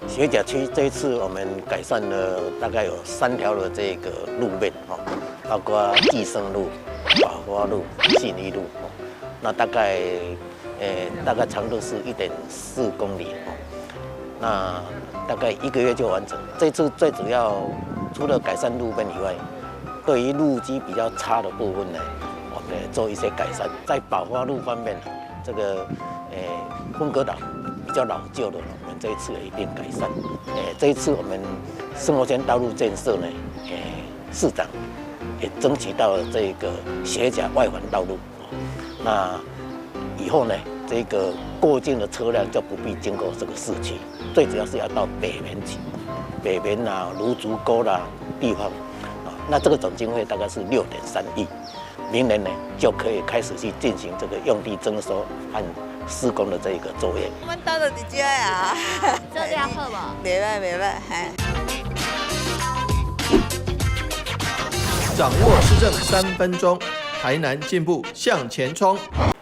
學甲區這一次我們改善了大概有三條的這個路面，包括濟生路、寶發路、信義路，那大概長度是1.4公里，那大概一個月就完成。這次最主要除了改善路面以外，對於路基比較差的部分呢，我們做一些改善。在寶發路方面，這個分隔島比較老舊的，我們這一次也一定改善。這一次我們生活圈道路建設呢，市長也爭取到了這個學甲外環道路。那以後呢，這個過境的車輛就不必經過這個市區，最主要是要到北門去，北門啊、蘆竹溝啦地方啊。那這個總經費大概是6.3億，明年呢就可以開始去進行這個用地徵收和施工的這一個作業。阮兜就佇遮啊，做了好無？袂歹袂歹，嘿。掌握市政3分鐘，台南進步向前衝。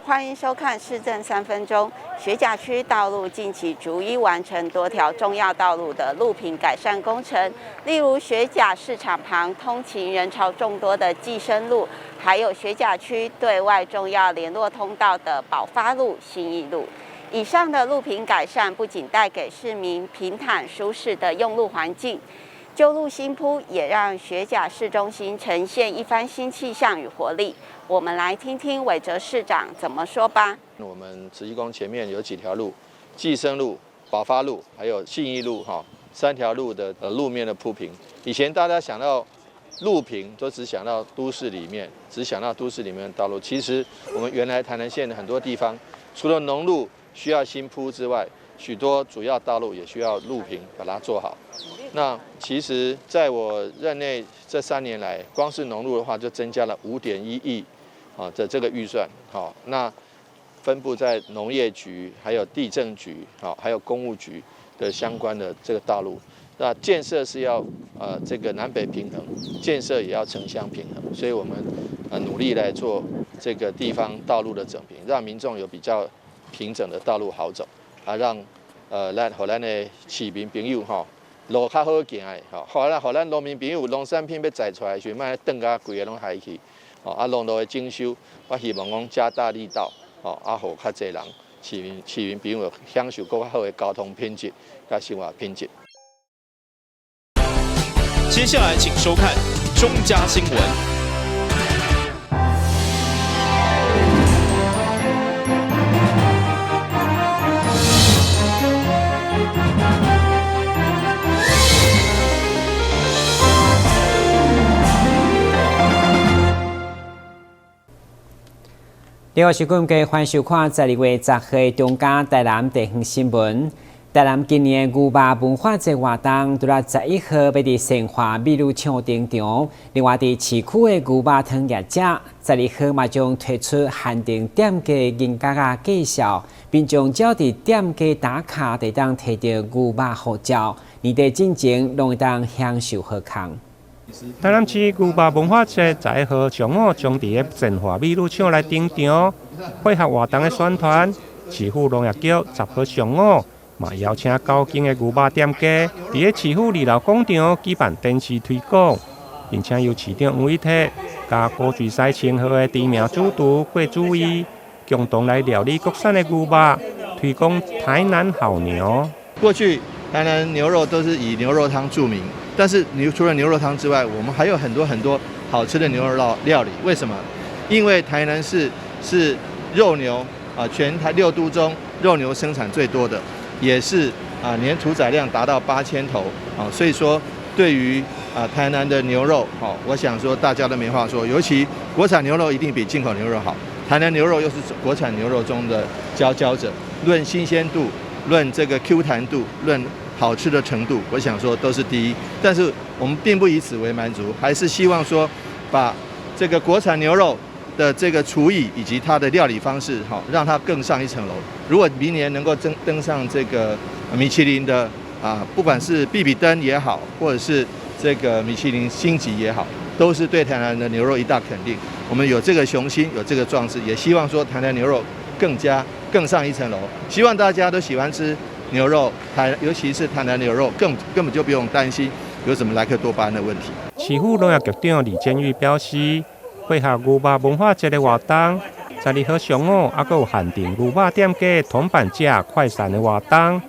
歡迎收看市政三分鐘。學甲區道路近期逐一完成多條重要道路的路平改善工程，例如學甲市場旁通勤人潮眾多的濟生路，還有學甲區對外重要聯絡通道的寶發路、信義路。以上的路平改善不僅帶給市民平坦舒適的用路環境，舊路新鋪也讓學甲市中心呈現一番新氣象與活力。我們來聽聽韋哲市長怎麼說吧。我們慈濟宮前面有幾條路，濟生路、寶發路，還有信義路，哈，三條路的路面的鋪平。以前大家想到路平，都只想到都市裡面，只想到都市裡面的道路。其實我們原來台南縣的很多地方，除了農路需要新鋪之外，許多主要道路也需要路平把它做好。那其實在我任內這3年來，光是農路的話，就增加了5.1億啊的這個預算。好，那分布在農業局、還有地政局、好，還有工務局的相關的這個道路。那建設是要這個南北平衡，建設也要城鄉平衡，所以我們努力來做這個地方道路的整平，讓民眾有比較平整的道路好走，啊，讓咱予咱的市民朋友吼路較好行的，吼，予咱農民朋友農產品欲載出來時，莫轉甲規个攏害去，吼，啊，農路的整修，我希望講加大力道，吼，啊，予較濟人市民朋友享受閣較好的交通品質佮生活品質。接下來，請收看中嘉新聞。另外是感謝歡迎收看12月10號中嘉台南地方新聞。台南今年的牛肉文化節活動，除了11號欲佇善化美女唱登場，另外佇市區的牛肉湯業者，12號嘛將推出限定店家銀角仔介紹，民眾只要佇店家打卡，就會當提著牛肉護照，年底進前攏會當享受好康。台南市牛肉文化節11號上午將佇个善化美女廠來登場，配合活動的宣傳，市府農業局10號上午嘛邀請九間的牛肉店家，佇个市府二樓廣場舉辦電視推廣，並且由市長黃偉哲佮古錐師稱號的知名主廚郭子儀共同來料理國產的牛肉，推廣台南好牛。過去台南牛肉都是以牛肉湯著名。但是除了牛肉湯之外，我們還有很多很多好吃的牛肉料理。為什麼？因為台南市是肉牛啊，全台六都中肉牛生產最多的，也是啊年屠宰量達到8000頭啊。所以說，對於啊台南的牛肉，好，我想說大家都沒話說。尤其國產牛肉一定比進口牛肉好，台南牛肉又是國產牛肉中的佼佼者。論新鮮度，論這個 Q 彈度，論好吃的程度，我想說都是第一。但是我們並不以此為滿足，還是希望說把這個國產牛肉的這個廚藝以及它的料理方式，好，讓它更上一層樓。如果明年能夠登上這個米其林的啊，不管是必比登也好，或者是這個米其林星級也好，都是對台南的牛肉一大肯定。我們有這個雄心，有這個壯志，也希望說台南牛肉更加更上一層樓。希望大家都喜歡吃。牛肉，尤其是台南牛肉，更根本就不用擔心有什麼萊克多巴胺的問題。市府農業局長李建玉表示，配合牛肉文化節的活動，12號上午猶閣有限定牛肉店家銅板價快閃的活動，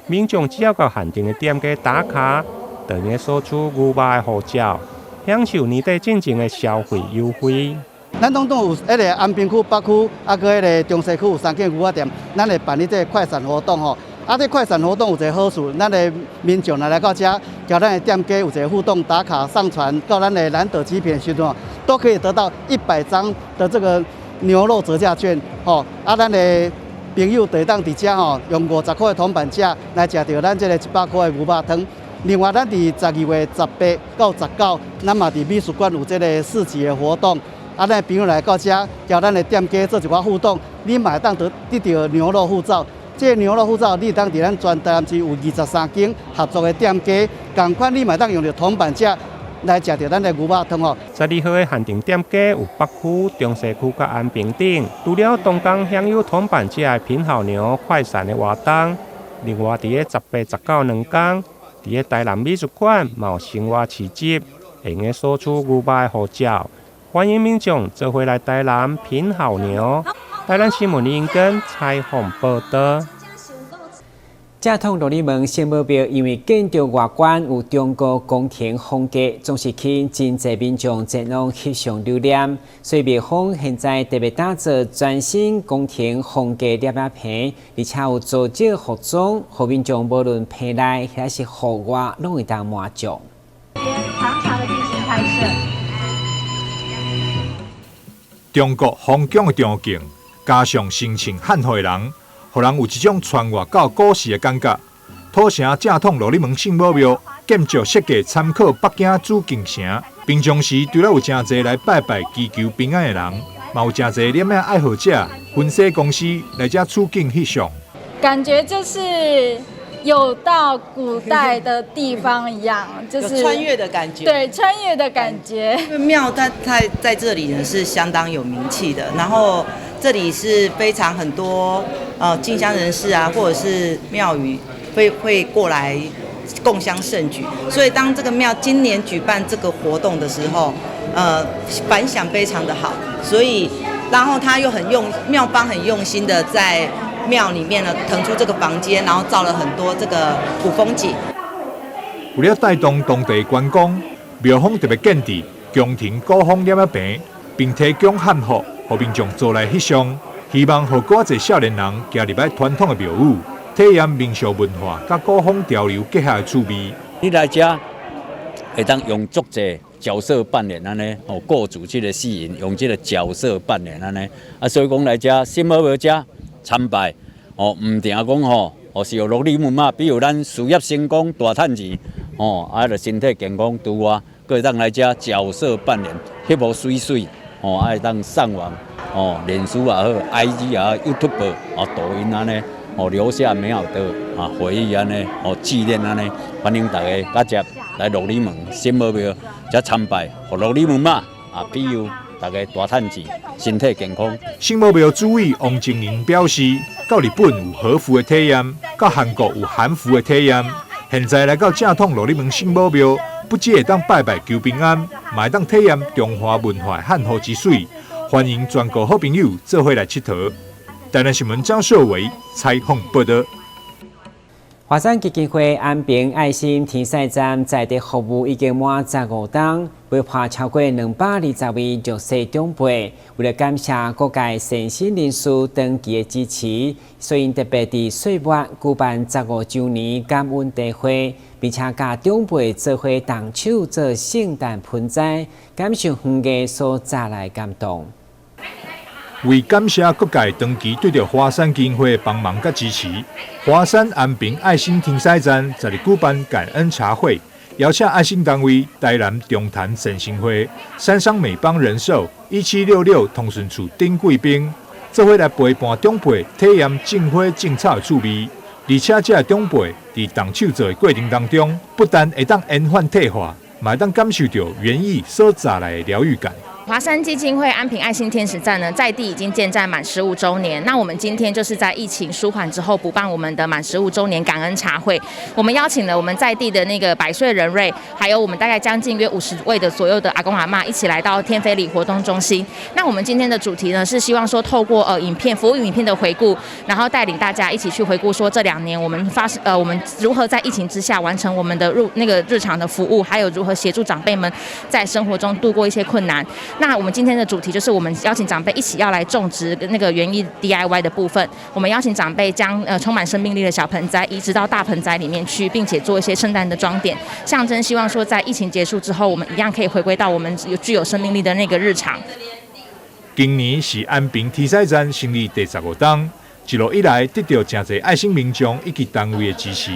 民眾只要到限定的店家打卡，就會索取牛肉的護照，享受年底進前的消費優惠。咱攏總有彼個安平區、北區，啊，閣彼個中西區有三間牛肉店，咱會辦理這個快閃活動吼。啊，這快閃活動有一個好處，咱的民眾若來到遮，佮咱的店家有一個互動打卡上傳到咱的難得極品時陣，都可以得到100張的這個牛肉折價券吼。啊，咱的朋友就會當佇遮吼，用50塊的銅板價來食著咱這个100塊的牛肉湯。另外，咱佇12月18到19，咱嘛佇美術館有這个市集的活動。啊，咱朋友來到遮，佮咱的店家做一寡互動，你嘛會當得著牛肉護照。這个牛肉護照，你會當佇咱全台南市有23間合作的店家，仝款你嘛會當用著銅板價來食著咱的牛肉湯哦。12號的限定店家有北區、中西區佮安平鎮，除了當工享有銅板價的品好牛快閃的活動，另外佇个18、19兩工，佇个台南美術館嘛有生活市集，會用索取牛肉的護照。歡迎民眾做伙來台南品好牛。台南新聞李英根採訪報道。正統琉璃門聖母廟因為建築外觀有中國宮廷風格，總是吸引真濟民眾前往翕相留念，所以廟方現在特別打造全新宮廷風格躡仔棚，而且有組織服裝，予民眾無論棚內抑是戶外，攏會當滿足。長長的進行拍攝。中國皇宮的場景，加上身穿漢服的人，予人有一種穿越到古時的感覺。土城正統琉璃門聖母廟建築設計參考北京紫禁城。平常時除了有誠濟來拜拜祈求平安的人，嘛有誠濟攝影愛好者、婚紗公司來遮取景翕相。感覺就是有到古代的地方一樣，就是穿越的感覺。對，穿越的感覺。廟它在這裡呢是相當有名氣的，然後這裡是非常很多進香人士啊，或者是廟宇會過來共襄盛舉，所以當這個廟今年舉辦這個活動的時候，反響非常的好，所以然後他又很用廟方很用心的在廟裡面呢騰出這個房間，然後造了很多這個古風景。為了帶動當地觀光，廟方特別建置宮廷古風躡仔棚，並提供漢服，予民眾租來翕相，希望予閣較濟少年人行入來傳統的廟宇，體驗民俗文化佮古風潮流結合的趣味。你來遮會當用足濟角色扮演按呢，哦，僱主這个戲人用這个角色扮演按呢，啊，所以講來遮聖母廟遮參拜，哦，毋定講吼，哦是有琉璃門嘛，比如咱事業成功、大趁錢，哦，啊，著身體健康除外，閣會當來遮角色扮演，翕予媠媠，哦，啊會當上網，哦，臉書也好，IG 也好，YouTube 哦，抖音按呢，哦，留下美好的啊回憶按呢，哦，紀念按呢，歡迎大家佮接來琉璃門聖母廟遮參拜，予琉璃門媽啊，庇佑大家大趁錢，身體健康。聖母廟主委王靜瑩表示，到日本有和服的體驗，到韓國有韓服的體驗，現在來到正統琉璃門聖母廟，不只會當拜拜求平安，嘛會當體驗中華文化漢服之媠。歡迎全國好朋友做伙來𨑨迌。台南新聞張秀維採訪報道。華山基金會安平愛心天使站在地服務已經滿15冬，陪伴超過220位弱勢長輩。為了感謝各界善心人士長期的支持，所以特別佇歲末舉辦15週年感恩茶會，並且佮長輩做伙動手做聖誕盆栽，感受園藝所帶來感動。為感謝各界長期對著華山基金會幫忙佮支持，華山安平愛心停駛站十日舉辦感恩茶會，邀請愛心單位台南中壇善心會、三商美邦人壽1766通訊處丁貴兵，做伙來陪伴長輩體驗種花種草的趣味。而且這个長輩佇動手做的過程當中，不但會當延緩退化，嘛會當感受著園藝所帶來的療癒感。華山基金會安平愛心天使站呢，在地已經建站滿15週年。那我們今天就是在疫情舒緩之後，補辦我們的滿十五週年感恩茶會。我們邀請了我們在地的那個百歲人瑞，還有我們大概將近約50位的左右的阿公阿嬤，一起來到天妃里活動中心。那我們今天的主題呢，是希望說透過影片服務影片的回顧，然後帶領大家一起去回顧說這2年我們發生我們如何在疫情之下完成我們的入那個日常的服務，還有如何協助長輩們在生活中度過一些困難。那我們今天的主題就是我們邀請長輩一起要來種植那個園藝 DIY 的部分。我們邀請長輩將充滿生命力的小盆栽移植到大盆栽裡面去，並且做一些聖誕的裝點，象徵希望說在疫情結束之後，我們一樣可以回歸到我們有具有生命力的那個日常。今年是安平天使站成立第十五冬，一路以來得到誠濟愛心民眾以及單位的支持，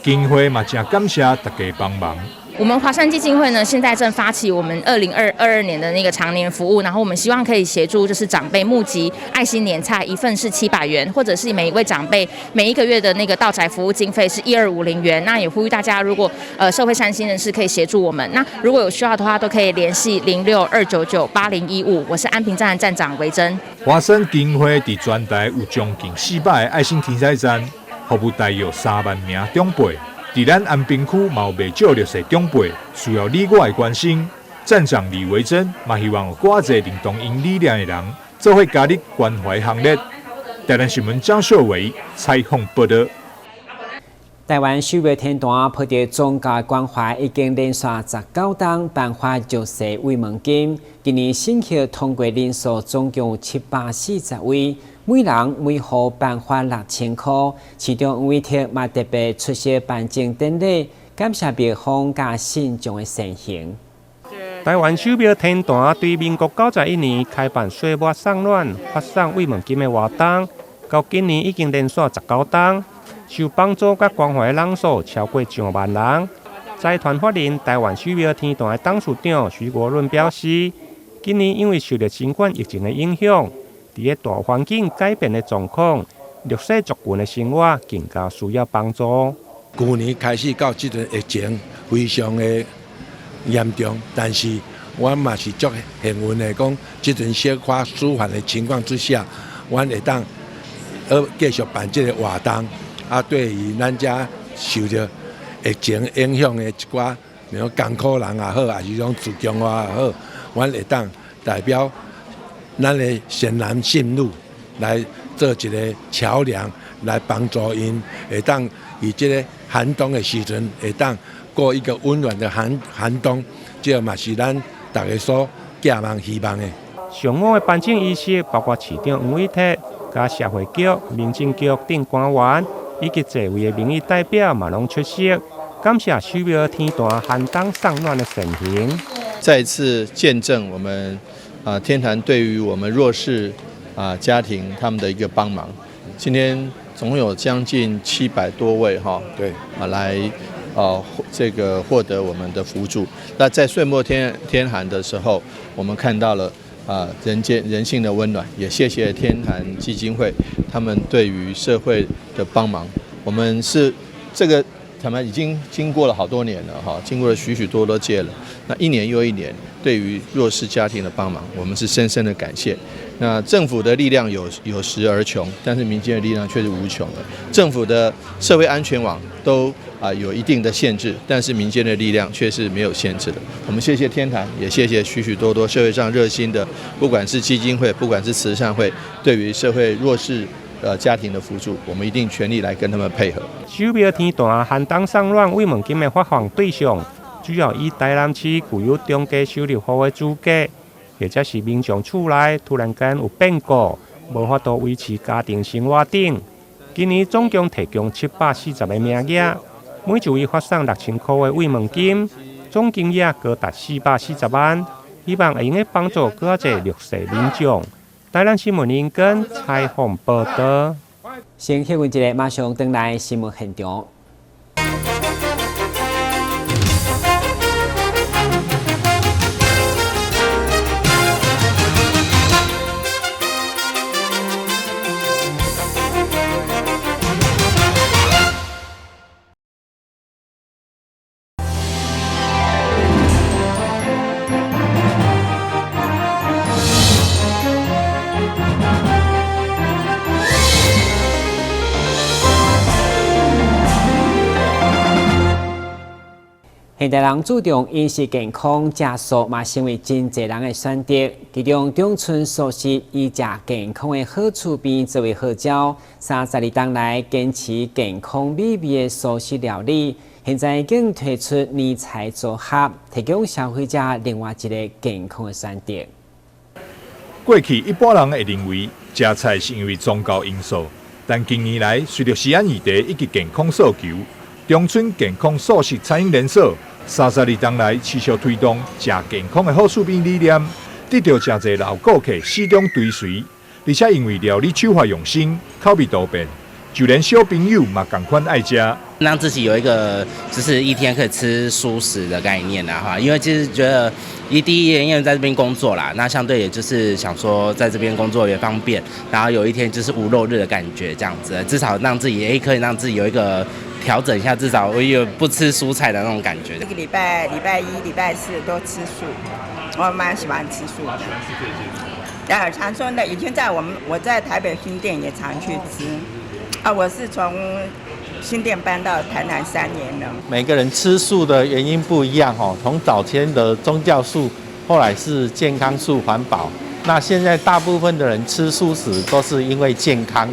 基金會嘛誠感謝大家幫忙。我們華山基金會呢，現在正發起我們2022年的那個長年服務，然後我們希望可以協助就是長輩募集愛心年菜，一份是700元，或者是每一位長輩每一個月的那個到宅服務經費是1250元。那也呼籲大家，如果社會善心人士可以協助我們，那如果有需要的話，都可以聯繫06-299-8015。我是安平站的站長維珍。華山基金會佇全台有將近400個愛心天使站，服務大約3萬名長輩。佇咱安平區嘛有袂少弱勢長輩需要你我的關心。站長李維珍嘛希望有閣濟認同𪜶理念的人，做伙加入關懷行列。台南新聞張秀偉採訪報導。台灣守廟天壇抱著宗教關懷，已經連續19冬頒發弱勢慰問金。今年審核通過人數總共有740位，每人每戶頒發6000箍。市長黃偉哲嘛特別出席頒獎典禮，感謝廟方佮信眾的善行。台灣守廟天壇對民國91年開辦歲末送暖、發送慰問金的活動，到今年已經連續19冬。受幫助佮關懷的人數超過上萬人。財團法人台灣守廟天壇的董事長徐國潤表示，今年因為受著新冠疫情的影響，佇个大環境改變的狀況，弱勢族群的生活更加需要幫助。舊年開始到這陣疫情非常的嚴重，但是阮嘛是足幸運的，講這陣小可舒緩的情況之下，阮會當繼續辦這個活動。啊，對於咱遮受著疫情影響的一寡，比如艱苦人也好，抑是講自強也好，阮會當代表咱的善男信女來做一個橋梁，來幫助𪜶會當佇這個寒冬的時陣，會當過一個溫暖的寒冬，這個嘛是咱大家所寄望希望的。上午的頒獎儀式包括市長黃偉哲、佮社會局、民政局等官員，以及濟位的民意代表嘛攏出席，感謝守廟天壇寒冬送暖的善行。再一次見證我們天壇對於我們弱勢家庭他們的一個幫忙。今天總有將近700多位哈，來這個獲得我們的扶助。那在歲末天寒的時候，我們看到了人間人性的溫暖，也謝謝天壇基金會他們對於社會的幫忙。我們是這個，他們已經經過了好多年了哈，經過了許許多多屆了。那一年又一年，對於弱勢家庭的幫忙，我們是深深的感謝。那政府的力量有時而窮，但是民間的力量卻是無窮的。政府的社會安全網都有一定的限制，但是民間的力量卻是沒有限制的。我們謝謝天壇，也謝謝許許多多社會上熱心的，不管是基金會，不管是慈善會，對於社會弱勢家庭的扶助，我們一定全力來跟他們配合。守廟天壇寒冬送暖慰問金的發放對象，主要以台南市具有中低收入戶的資格，或者是民眾厝內突然間有變故，無法度維持家庭生活等。今年總共提供740個名額，每一位發送6000箍的慰問金，總金額高達440萬，希望會用得幫助閣較濟弱勢民眾。台南新聞林根採訪報導。先歇睏一下，馬上轉來新聞現場。現代人注重飲食健康，食素嘛成為真濟人的選擇。其中，長春素食以食健康的好厝邊作為號召，32冬來堅持健康美味的素食料理，現在已經推出年菜組合，提供消費者另外一个健康的選擇。過去一般人會認為食菜是因為宗教因素，但近年來隨著食安議題以及健康訴求，長春健康素食餐飲連鎖32冬來持續推動食健康的好厝邊理念，得到誠濟老顧客始終追隨，而且因為料理手法用心、口味多變，就連小朋友嘛仝款愛食。讓自己有一個就是一天可以吃蔬食的概念啦，哈，因為其實覺得第一因為在這邊工作啦，那相對也就是想說在這邊工作也方便，然後有一天就是無肉日的感覺，這樣子，至少讓自己也可以讓自己有一個調整一下，至少我有不吃蔬菜的那種感覺。一個禮拜禮拜一、禮拜四都吃素，我蠻喜歡吃素的。啊，長春的以前在我們我在台北新店也常去吃，啊，我是從新店搬到台南3年了。每個人吃素的原因不一樣哦，從早先的宗教素，後來是健康素、環保。那現在大部分的人吃素食都是因為健康，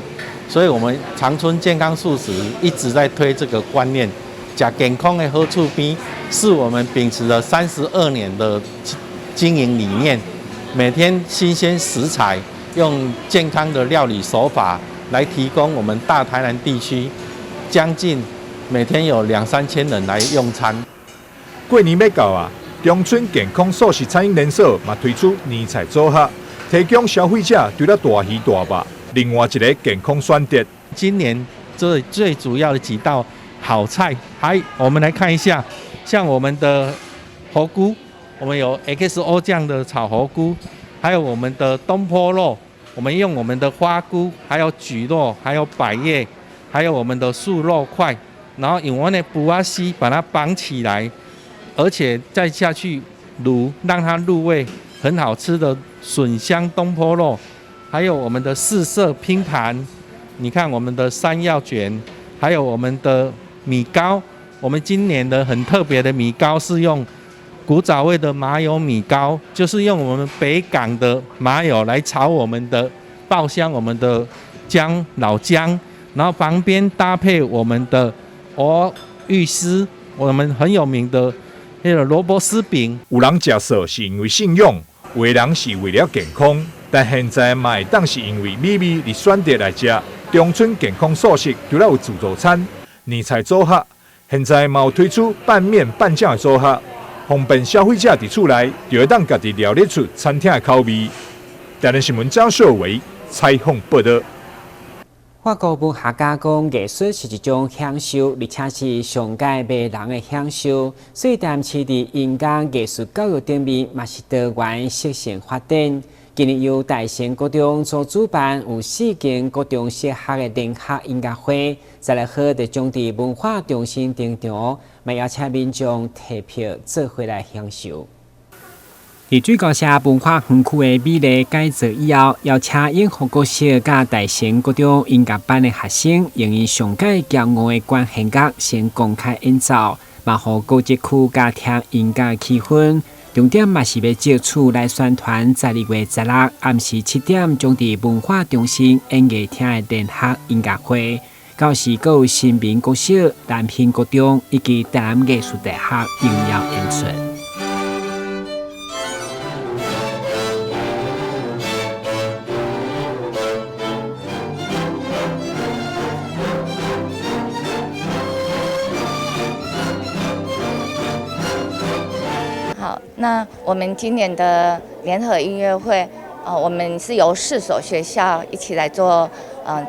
所以我們長春健康素食一直在推這個觀念，食健康的好厝邊，是我們秉持了32年的經營理念，每天新鮮食材，用健康的料理手法來提供我們大台南地區將近每天有兩三千人來用餐。過年欲到啊，長春健康素食餐飲連鎖嘛推出年菜組合，提供消費者除了大魚大肉，另外一个健康選擇。今年最最主要的幾道好菜，還我們來看一下，像我們的猴菇，我們有 XO 醬的炒猴菇，還有我們的東坡肉，我們用我們的花菇，還有蒟蒻，還有百葉，還有我們的素肉塊，然後用我們的布仔絲把它綁起來，而且再下去滷，讓它入味，很好吃的筍香東坡肉，還有我們的四色拼盤，你看我們的山藥卷，還有我們的米糕，我們今年的很特別的米糕是用古早味的麻油米糕，就是用我們北港的麻油來炒我們的爆香我們的薑老薑，然後旁邊搭配我們的芋芋絲，我們很有名的那個蘿蔔絲餅。有人食素是因為信仰，有的人是為了健康，但現在嘛會當是因為美味而選擇來食。長春健康素食除了有自助餐、年菜組合，現在嘛有推出拌麵拌醬的組合，方便消費者佇厝內就會當家己料理出餐廳的口味。台南新聞張秀維採訪報道。法國文學家講，藝術是一種享受，而且是上蓋迷人的享受。所以，台南市佇音樂藝術教育頂面嘛是多元適性發展。今年由大成國中所主辦，有四間國中小學的聯合音樂會，16號佇將佇文化中心登場，嘛邀請民眾提票做伙來享受。佇水高社文化園區的美麗改造以後，邀請永福國小佮大成國中音樂班的學生，用𪜶上蓋驕傲的管弦樂先公開演奏，嘛予高職區加添音樂氣氛。重點嘛是欲藉此來宣傳，12月16暗時7點，將佇文化中心演藝廳的聯合音樂會。到時閣有新民國小、南興國中以及台南藝術大學應邀演出。好，那我們今年的聯合音樂會，我們是由四所學校一起來做，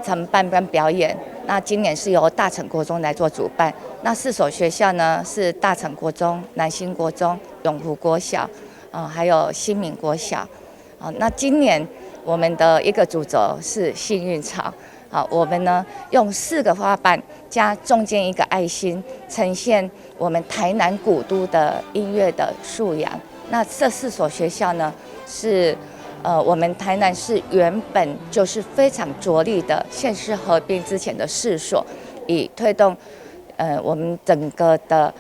承辦跟表演。那今年是由大成國中來做主辦。那四所學校呢，是大成國中、南興國中、永福國小，還有新民國小。那今年我們的一個主軸是幸運草。好，我們呢用4個花瓣加中間一個愛心，呈現我們台南古都的音樂的素養。那這4所學校呢，是我們台南市原本就是非常着力的縣市合併之前的4所，以推動我們整個的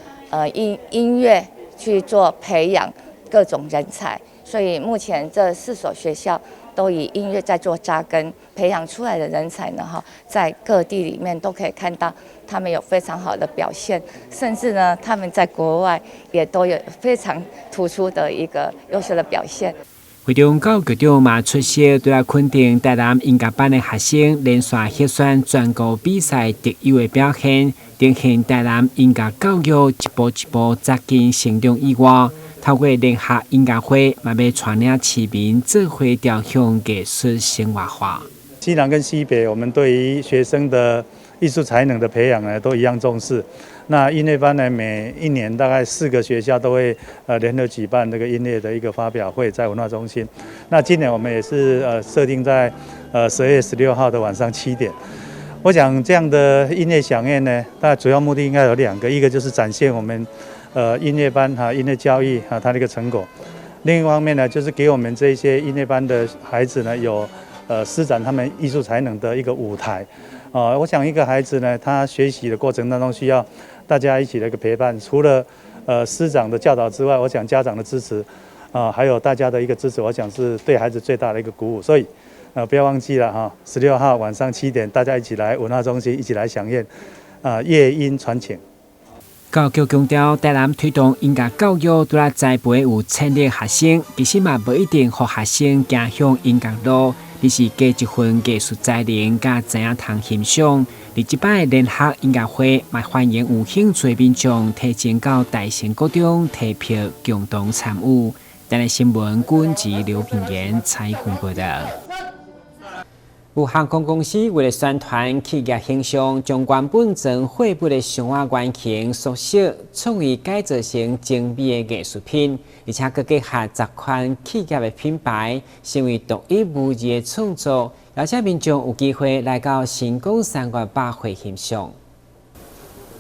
音樂去做培養各種人才，所以目前這四所學校都以音樂在做扎根，培養出來的人才呢，哈，在各地裡面都可以看到他們有非常好的表現，甚至呢，他們在國外也都有非常突出的一個優秀的表現。會中教育局長嘛出席，對來肯定台南音樂班的學生連續獲選全國比賽特優的表現，呈現台南音樂教育一步一步扎根成長以外，透過聯合音樂會，嘛欲帶領市民做伙朝向藝術生活化。西南跟西北，我們對於學生的藝術才能的培養呢，都一樣重視。那音樂班呢，每一年大概四個學校都會聯合舉辦這個音樂的一個發表會，在文化中心。那今年我們也是設定在12月16號的晚上7點。我想這樣的音樂饗宴呢，大概主要目的應該有兩個，一個就是展現我們音樂班哈音樂教育哈它的一個成果，另一方面呢，就是給我們這些音樂班的孩子呢有施展他們藝術才能的一個舞台。啊，我想一個孩子呢，他學習的過程當中需要大家一起的一個陪伴，除了師長的教導之外，我想家長的支持，啊，還有大家的一個支持，我想是對孩子最大的一個鼓舞。所以，不要忘記了哈，16號晚上7點，大家一起來文化中心，一起來饗宴，啊，樂音傳情。教育局強調，台南推動音樂教育，除了栽培有潛力學生，其實嘛無一定予學生走向音樂路，而是加一份藝術才能，佮知影通欣賞。佇這擺聯合音樂會，嘛歡迎有興趣的民眾提前到大成國中提票，共同參與。台南新聞，軍籍劉品言採訪報道。有航空公司為了宣傳企業形象，將原本裝貨物的箱仔原型縮小，創意改造成精美的藝術品，而且閣結合10款企業的品牌，成為獨一無二的創作，而且民眾有機會來到神岡三月百貨欣賞。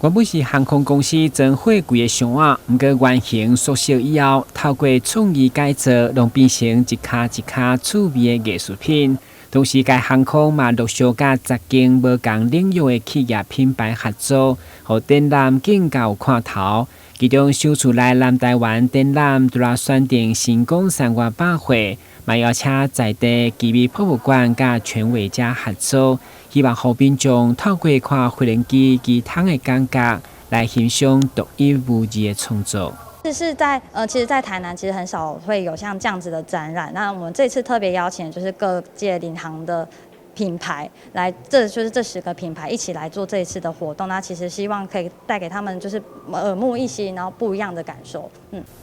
原本是航空公司裝貨櫃的箱仔，毋過原型縮小以後，透過創意改造，攏變成一跤一跤趣味的藝術品。同時，該航空嘛陸續佮10間無仝領域的企業品牌合作，予展覽更加有看頭。其中首次來南台灣展覽，除了選定神岡三月百貨，嘛邀請在地奇美博物館佮權威者合作，希望予民眾透過看飛行機機艙的感覺，來欣賞獨一無二的創作。是在其實，在台南其實很少會有像這樣子的展覽。那我們這次特別邀請的就是各界領航的品牌來，這就是這10個品牌一起來做這一次的活動。那其實希望可以帶給他們就是耳目一新，然後不一樣的感受。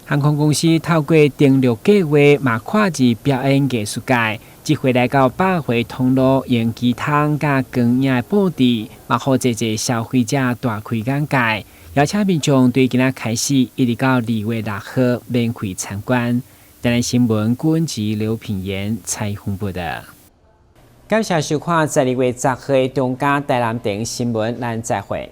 航空公司透過登陸計劃，嘛跨入表演藝術界，這回來到百貨通路，用機艙佮光影的布置，嘛予濟濟消費者大開眼界。邀請民眾對今仔開始，一直到2月6號免費參觀。台南新聞軍籍劉品言採訪報道。感謝收看12月10號的中嘉台南電新聞，咱再會。